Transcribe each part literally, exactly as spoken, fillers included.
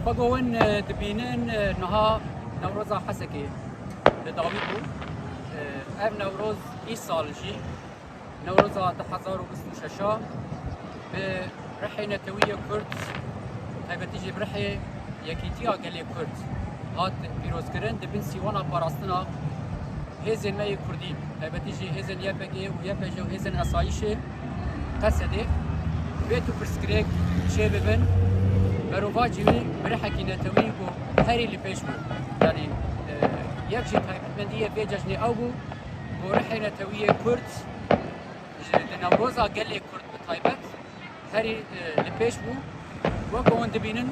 Wek hûn e, dibînin e, niha Newroza Hesekê li dawî bû. E, Ev Newroz îsal jî Newroza du hezar û bîst û şeş a bi rihê netewî yê Kurd, taybetî jî bi rihê yekîtiya gelê Kurd hat pîrozkirin, di bin sîwana parastina hêzên me yê Kurdî, taybetî jî hêzên Y P G û Y P J û hêzên esayîşê Qesedê bê tu pirsgirêk çê bibin. Berovajî wî bi rihekî netewî ku herî li pêş bû. Yanî e, yek ji taybetmendiyê vê cejnê ew bû ku rihê netewî yê Kurd ji di Newroza gelê Kurd bi taybet herî e, li pêş bû. Wek hûn dibînin,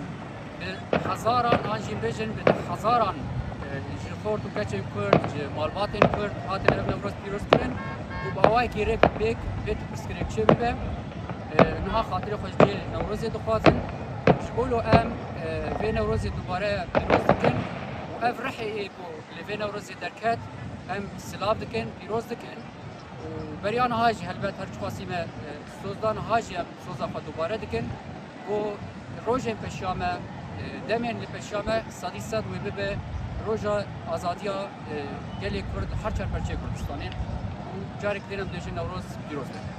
bi hezaran an jî bêjin bi hezaran e, ji xort û keçên Kurd, ji malbatên Kurd hatin ev Newroz pîroz kirin û bi awayekî rêk pêk vê pirsgirêk çê bibe. E, Niha xatirê xwe ji cihê Newrozê dixwazin. Ji bo lo em e, vê Newrozê dubare pîroz dikin û ev rihê ê ku li vê Newrozê derket, em silav dikin, pîroz dikin. Û beriya niha jî helbet her çiqasî me e, soz da, niha jî em soza xwe dubare dikin. Ku rojên peşiya me, e, demên li peşiya me sedî sed wê bibe roja azadiya e, gelê Kurd her çar perçeyê Kurdistanê. Û carek din em dibêjin Newroz pîroz be.